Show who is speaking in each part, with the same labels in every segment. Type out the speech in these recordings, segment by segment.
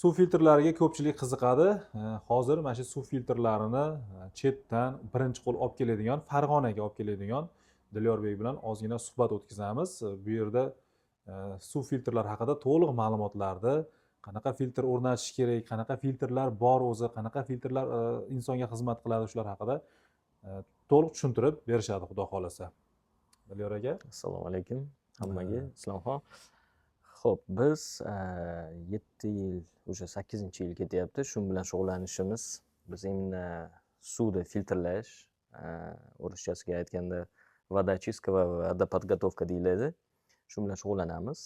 Speaker 1: Suv filtrlariga ko'pchilik qiziqadi. Hozir mana shu suv filtrlarini chetdan birinchi qo'l olib keladigan, Farg'onaga olib keladigan Dilyorbek bilan ozgina suhbat o'tkazamiz. Bu yerda suv filtrlari haqida to'liq ma'lumotlarni, qanaqa filtr o'rnatish kerak, qanaqa filtrlar bor o'zi, qanaqa filtrlar insonga xizmat qiladi, shular haqida to'liq tushuntirib berishadi, xudo xohlasa. Dilyor aka.
Speaker 2: Assalomu alaykum hammaga. Islomxon, ho'p, biz 7 yil, уже 8-yil ketyapti shu bilan shug'ullanishimiz. Biz именно suvni filtrlash, o'rischasiga aytganda водоочистка va водоподготовка deyiladi, shu bilan shug'ullanamiz.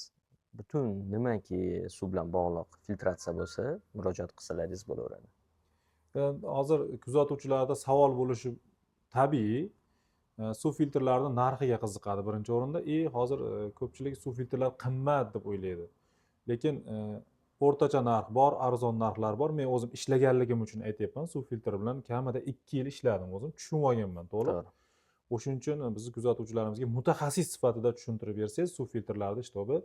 Speaker 2: Butun nimaki suv bilan bog'liq filtratsiya bo'lsa, murojaat qilsalaringiz bo'laveradi.
Speaker 1: Hozir kuzatuvchilarda savol bo'lishi tabiiy. Suv filtrlarini narxiga qiziqadi birinchi o'rinda и hozir ko'pchilik suv filtrlar qimmat deb o'ylaydi, lekin o'rtacha narx bor, arzon narxlar bor. Men o'zim ishlaganligim uchun aytyapman, suv filtri bilan kamida 2 yil ishladim, o'zim tushunib olganman to'liq. O'shuning uchun bizni kuzatuvchilarimizga mutaxassis sifatida tushuntirib bersangiz, suv filtrlarida, чтобы,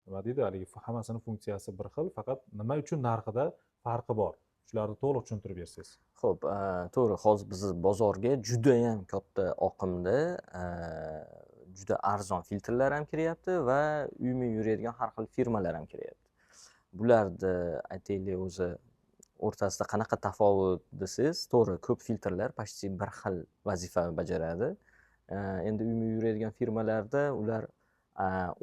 Speaker 1: nima deydi haligi, hammasini funksiyasi bir xil, faqat nima uchun narxida farqi bor, shularni to'liq tushuntirib bersangiz.
Speaker 2: Ho'p, to'g'ri, hozir bizni bozorga judayam katta oqimda juda arzon filtrlar ham kiryapti va uyma yuradigan har xil firmalar ham kiryapti. Bularni, aytaylik, o'zi o'rtasida qanaqa tafovut desangiz, to'g'ri, ko'p filtrlar почти bir xil vazifa bajaradi. Endi uyma yuradigan firmalarda ular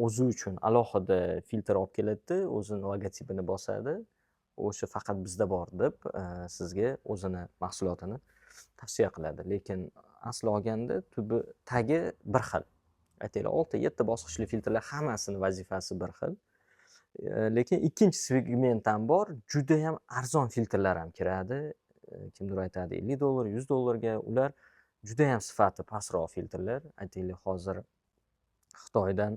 Speaker 2: o'zi uchun alohida filtr olib keladida, o'zini logotipini bosadi, o'sha faqat bizda bor deb sizga o'zini mahsulotini tavsiya qiladi. Lekin asli olganda tubi tagi bir xil. Aytaylik, olti, yetti bosqichli filtrlar, hammasini vazifasi bir xil. Lekin ikkinchi segment ham bor, judayam arzon filtrlar ham kiradi. Kimdir aytadi 50 dollar, 100 dollarga. Ular judayam sifati pastroq filtrlar. Aytaylik, hozir Xitoydan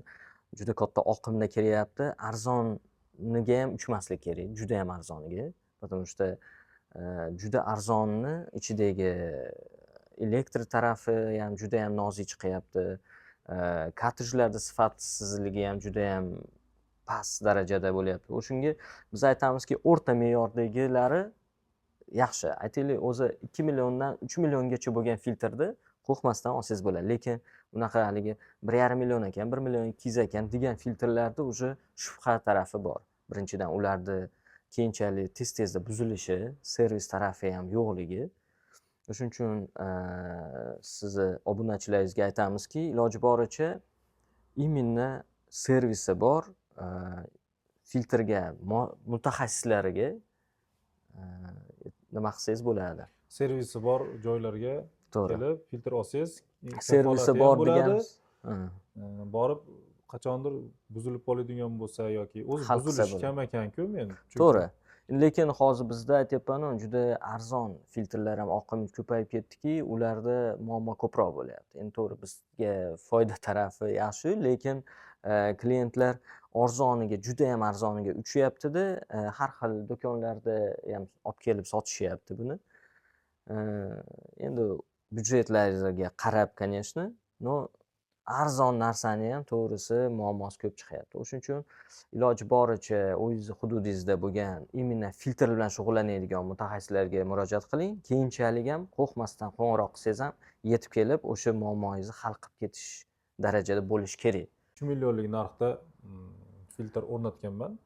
Speaker 2: juda katta oqimda kiryapti. Arzoniga ham uchmaslik kerak, judayam arzoniga, потому что juda arzonni ichidagi elektr tarafi ham judayam nozik chiqyapti, kartrijlarni sifatsizligi ham judayam past darajada bo'lyapti. O'shanga biz aytamizki, o'rta me'yordagilari yaxshi. Aytaylik, o'zi 2 milliondan 3 milliongacha bo'lgan filtrni qo'rqmasdan olsangiz bo'ladi. Lekin unaqa haligi 1,5 million ekan, 1 million 200 ekan degan filtrlarda уже shubha tarafi bor. Birinchidan, ularni keyinchalik tez tezda buzilishi, servis tarafi ham yo'qligi. O'shuning uchun sizni obunachilaringizga aytamizki, iloji boricha именно servisi bor filtrga mutaxassislariga nima qilsangiz bo'ladi.
Speaker 1: Servisi bor joylarga kelib filtr olsangiz,
Speaker 2: Servisi
Speaker 1: kafolati ham
Speaker 2: bor
Speaker 1: bo'ladi.
Speaker 2: degan.
Speaker 1: Borib qachondir buzilib qoladigan bo'lsa yoki o'zi
Speaker 2: Hal qilsa
Speaker 1: buzilishi
Speaker 2: bo'ladi.
Speaker 1: kam ekanku men
Speaker 2: To'g'ri, lekin hozir bizda, aytyapmanu, juda arzon filtrlar ham oqimi ko'payib ketdiki, ularda muammo ko'proq bo'lyapti. Endi to'g'ri, bizga foyda tarafi yaxshi, lekin klientlar arzoniga, judayam arzoniga uchyaptida, har xil do'konlarda ham olib kelib sotishyapti buni. Endi byudjetlariga qarab, конечно, но arzon narsani ham, to'g'risi, muammosi ko'p chiqyapti. O'shuning uchun iloji boricha o'zingizni hududingizda bo'lgan именно filtr bilan shug'ullanadigan mutaxassislarga murojaat qiling. Keyinchalik ham qo'rqmasdan qo'ng'iroq qilsangiz ham, yetib kelib o'sha muammoyingizni hal qilib ketish darajada bo'lishi kerak.
Speaker 1: 3 millionlik narxda filtr o'rnatganman.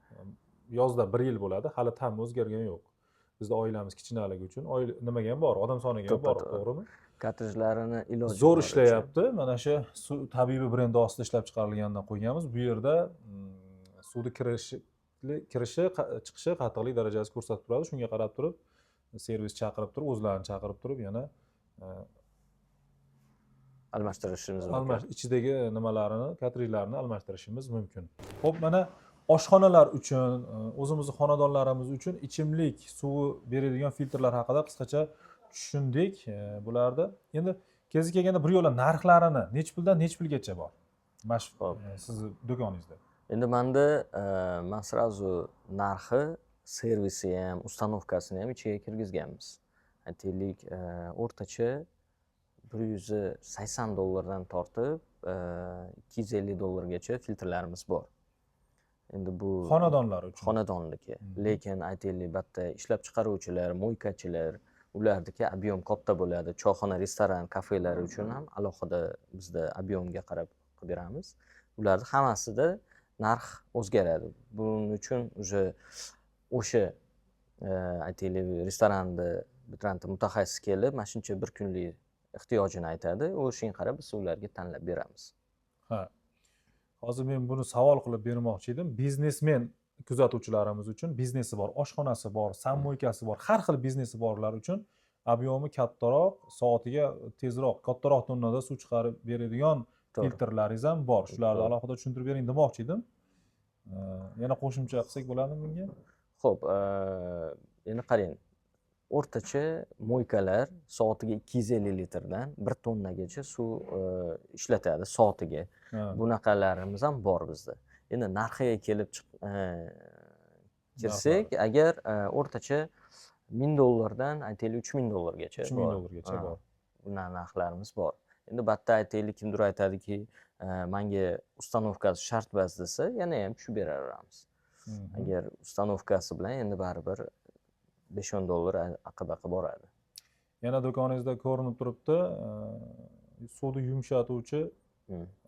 Speaker 1: Yozda bir yil bo'ladi, hali ta'mi o'zgargani yo'q. Bizni oilamiz kichkinaligi uchun, oila nimaga ham bor, odam soniga ham
Speaker 2: To'ppa
Speaker 1: bor,
Speaker 2: to'g'ri.
Speaker 1: to'g'rimi?
Speaker 2: Kartrijlarini iloji
Speaker 1: Zo'r
Speaker 2: boricha.
Speaker 1: ishlayapti. Mana shu Suv tabibi brendi ostida ishlab chiqarilganidan qo'yganmiz. Bu yerda suvni kirishi, chiqishi, qattiqlik darajasi ko'rsatib turadi. Shunga qarab turib servis chaqirib turib, o'zlarini chaqirib turib, yana
Speaker 2: almashtirishimiz mumkin.
Speaker 1: Ichidagi nimalarini, kartrijlarni almashtirishimiz mumkin. Ho'p, mana oshxonalar uchun, o'zimizni xonadonlarimiz uchun ichimlik suvi beradigan filtrlar haqida qisqacha tushundik bularni. Endi kezi kelganda bir yo'la narxlarini, nechi puldan nechi pulgacha bor mana shu sizni do'koningizda?
Speaker 2: Endi manda man сразу narxi, servisi ham, установка sini ham ichiga kirgizganmiz. Aytaylik, o'rtacha 180 dollardan tortib 250 dollargacha filtrlarimiz bor. Endi bu
Speaker 1: Xonadonlar uchun.
Speaker 2: Xonadonniki. Lekin aytaylik, bitta ishlab chiqaruvchilar, мойка chilar, ularniki объем katta bo'ladi. Choyxona, restoran, kafelar uchun ham alohida bizda объем ga qarab qilib beramiz. Ularni hammasida narx o'zgaradi. Buning uchun уже o'sha aytaylik, restoranda bironta mutaxassis kelib, mana shuncha bir kunlik ehtiyojini aytadi, o'shanga qarab biz ularga tanlab beramiz.
Speaker 1: Ha, hozir men buni savol qilib bermoqchi edim. Biznesmen kuzatuvchilarimiz uchun, biznesi bor, oshxonasi bor, сам-мойка si bor, har xil biznesi borlar uchun объем i kattaroq, soatiga tezroq, kattaroq tonnada suv chiqarib beradigan filtrlaringiz ham bor. Shularni alohida tushuntirib bering demoqchi edim. Yana qo'shimcha qilsak bo'ladimi bunga?
Speaker 2: Ho'p, endi qarang, o'rtacha мойка lar soatiga 250 litrdan 1 tonnagacha suv ishlatadi soatiga. Bunaqalarimiz ham bor bizda. Endi narxiga kelib kirsak agar, o'rtacha 1000 dollardan, aytaylik, 3000 dollargacha
Speaker 1: 3000
Speaker 2: bor.
Speaker 1: dollargacha bor.
Speaker 2: Bunaqa narxlarimiz bor. Endi bu yerda, aytaylik, kimdir aytadiki, manga установка si shart emas desa, yana ham tushib beraveramiz. Agar установка si bilan, endi baribir 5-10 dollar aqa baqa boradi.
Speaker 1: Yana do'koningizda ko'rinib turibdi, suvni yumshatuvchi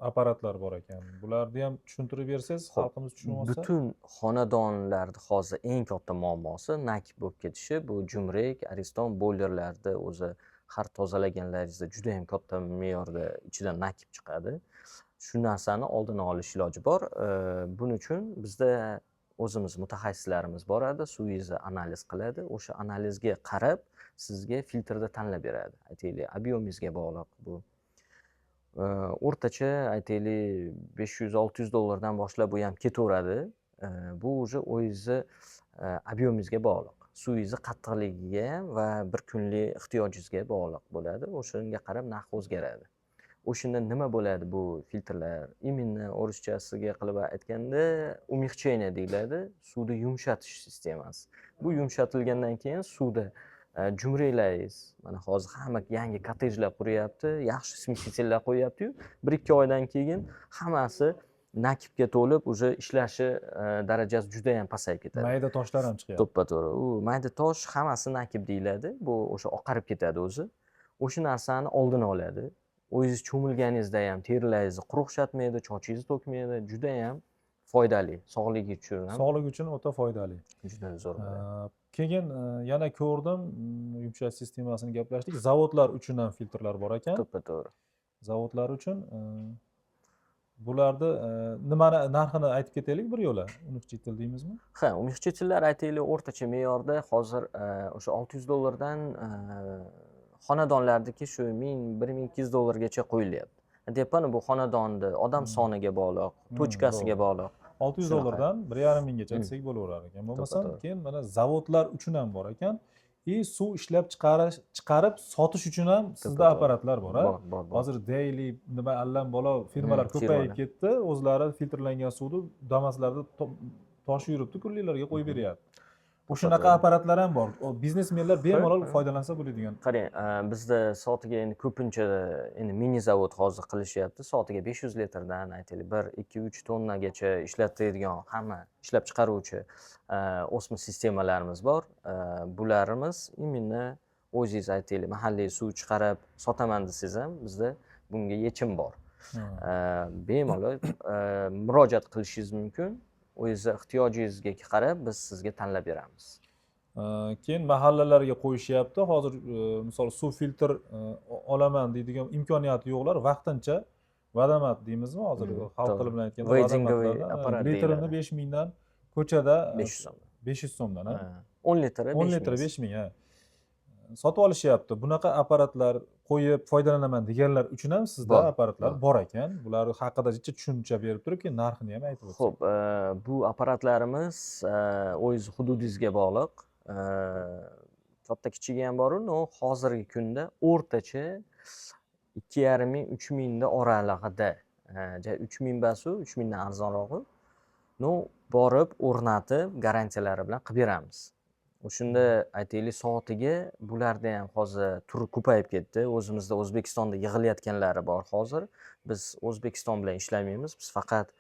Speaker 1: apparatlar bor ekan. Bularni ham tushuntirib bersangiz, xalqimiz tushunib olsa.
Speaker 2: Butun xonadonlarda hozir eng katta muammosi накипь bo'lib ketishi. Bu jumrek, Ariston boylerlarda o'zi har tozalaganlaringizda juda yam katta me'yorda ichidan накипь chiqadi. Shu narsani oldini olish iloji bor. Buning uchun bizda o'zimiz mutaxassislarimiz boradi, suvingizni analiz qiladi. O'sha analizga qarab sizga filtrda tanlab beradi. Aytaylik, объем ingizga bog'liq bu. O'rtacha, aytaylik, 500-600 dollardan boshlab bu ham ketaveradi. Bu уже o'zingizni объем ingizga bog'liq, suvingizni qattiqligiga ham va bir kunlik ehtiyojingizga bog'liq bo'ladi. O'shanga qarab narx o'zgaradi. O'shanda nima bo'ladi? Bu filtrlar именно o'rischasiga qilib aytganda, умягчение deyiladi, suvni yumshatish sistemasi. Bu yumshatilgandan keyin suvda jumriklaringiz, mana hozir hamma yangi kottejlar quryapti, yaxshi смеситель lar qo'yyaptiyu, 1-2 oydan keyin hammasi накипь ga to'lib, уже ishlashi darajasi juda yam pasayib ketadi.
Speaker 1: Mayda toshlar ham chiqyapti.
Speaker 2: To'ppa to'g'ri. U mayda tosh hammasi накипь deyiladi. Bu o'sha oqarib ketadi o'zi. O'sha narsani oldini oladi. O'zingiz cho'milganingizda ham terilaringizni quruqshatmaydi, sochingizni to'kmaydi, judayam foydali sog'lik uchun ham.
Speaker 1: Sog'lik uchun o'ta foydali.
Speaker 2: Juda zo'r bo'ladi.
Speaker 1: Keyin yana ko'rdim, yumshash sistemasini gaplashdik, zavodlar uchun ham filtrlar bor ekan.
Speaker 2: To'ppa to'g'ri.
Speaker 1: Zavodlar uchun bularni nimani narxini aytib ketaylik bir yo'la. Умягчитель deymizmi?
Speaker 2: Ha, умягчитель lar, aytaylik, o'rtacha me'yorda hozir o'sha 600 dollardan, xonadonlarniki shu 1000, 1200 dollargacha qo'yilyapti. Aytyapman, bu xonadonni odam soniga bog'liq, точка siga bog'liq.
Speaker 1: 600
Speaker 2: Shunaqa.
Speaker 1: dollardan 1500 gacha desak bo'laverar ekan bo'lmasam. Keyin mana zavodlar uchun ham bor ekan и suv ishlab chiqarish, chiqarib sotish uchun ham sizda apparatlar bor, a?
Speaker 2: Bor, bor, bor.
Speaker 1: Hozir Daily, nima, allam balo firmalar ko'payib
Speaker 2: Firmalar.
Speaker 1: ketdi. O'zlari filtrlangan suvni Damaslarda toshib yuribdi, kunliklarga qo'yib beryapti. O'shanaqa apparatlar ham bor. O, biznesmenlar bemalol foydalansa bo'ladigan.
Speaker 2: Qarang, bizda soatiga endi ko'pincha endi mini zavod hozir qilishyapti. Soatiga 500 litrdan, aytaylik, 1, 2, 3 tonnagacha ishlatadigan hamma ishlab chiqaruvchi osmos sistemalarimiz bor. Bularimiz именно o'zingiz, aytaylik, mahalliy suv chiqarib sotaman desangiz ham, bizda bunga yechim bor. Bemalol murojaat qilishingiz mumkin. O'zingizni ehtiyojingizga qarab biz sizga tanlab beramiz.
Speaker 1: Keyin mahallalarga qo'yishyapti hozir. Misol, suv filtr olaman deydigan imkoniyati yo'qlar vaqtincha водомат deymizmi hozir, xalq tili bilan aytganda,
Speaker 2: Вендинговый
Speaker 1: водомат larda,
Speaker 2: apparat
Speaker 1: litrini
Speaker 2: deyiladi.
Speaker 1: 5000dan ko'chada
Speaker 2: 500 so'mdan.
Speaker 1: 500 so'mdan, ha?
Speaker 2: Ha, 10 litri
Speaker 1: 10
Speaker 2: 5
Speaker 1: litri
Speaker 2: ming.
Speaker 1: 5000, ha, sotib olishyapti. Bunaqa apparatlar qo'yib foydalanaman deganlar uchun ham sizda
Speaker 2: Bor,
Speaker 1: apparatlar
Speaker 2: bor.
Speaker 1: bor ekan. Bular haqida jicha tushuncha berib turib, keyin narxini ham aytib o'tsak.
Speaker 2: Ho'p, bu apparatlarimiz o'z hududingizga bog'liq. Katta kichigi ham boru, но hozirgi kunda o'rtacha 2500, 3000ni oralig'ida. Ja 3000 basu, 3000dan arzonrog'i. Но borib o'rnatib, garantiyalari bilan qilib beramiz. O'shanda, aytaylik, soatiga bularda ham hozir turi ko'payib ketdi. O'zimizda, O'zbekistonda yig'ilayotganlari bor hozir. Biz O'zbekiston bilan ishlamaymiz. Biz faqat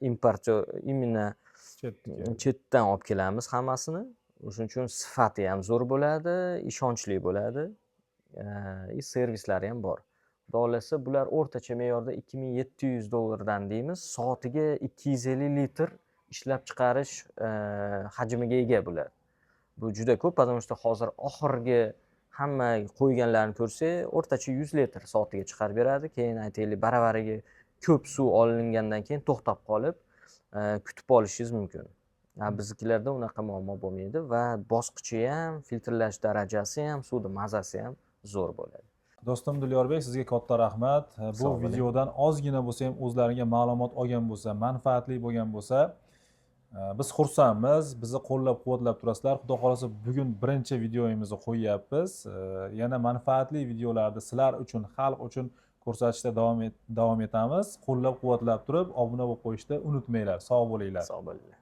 Speaker 2: Importyor именно.
Speaker 1: Chetniki.
Speaker 2: Chetdan olib kelamiz hammasini. O'shaning uchun sifati ham zo'r bo'ladi, ishonchli bo'ladi и servislari ham bor. Xudo xohlasa, bular o'rtacha me'yorda 2700 dollardan deymiz, soatiga 250 litr ishlab chiqarish hajmiga ega bular. Bu juda ko'p, потому что hozir oxirgi hamma qo'yganlarini ko'rsak, o'rtacha 100 litr soatiga chiqarib beradi. Keyin, aytaylik, baravariga ko'p suv olingandan keyin to'xtab qolib, kutib olishingiz mumkin. Biznikilarda unaqa muammo bo'lmaydi va bosqichi ham, filtrlash darajasi ham, suvni mazasi ham zo'r bo'ladi.
Speaker 1: Do'stim Dilyorbek, sizga katta rahmat. Bu
Speaker 2: Sog' bo'ling.
Speaker 1: videodan ozgina bo'lsa ham o'zlaringga ma'lumot olgan bo'lsa, manfaatli bo'lgan bo'lsa, biz xursandmiz. Bizni qo'llab quvvatlab turasizlar. Xudo xohlasa, bugun birinchi videomizni qo'yyapmiz. Yana manfaatli videolarni sizlar uchun, xalq uchun ko'rsatishda davom etamiz. Qo'llab quvvatlab turib, obuna bo'lib qo'yishni unutmanglar. Sog' bo'linglar.
Speaker 2: Sog' bo'linglar.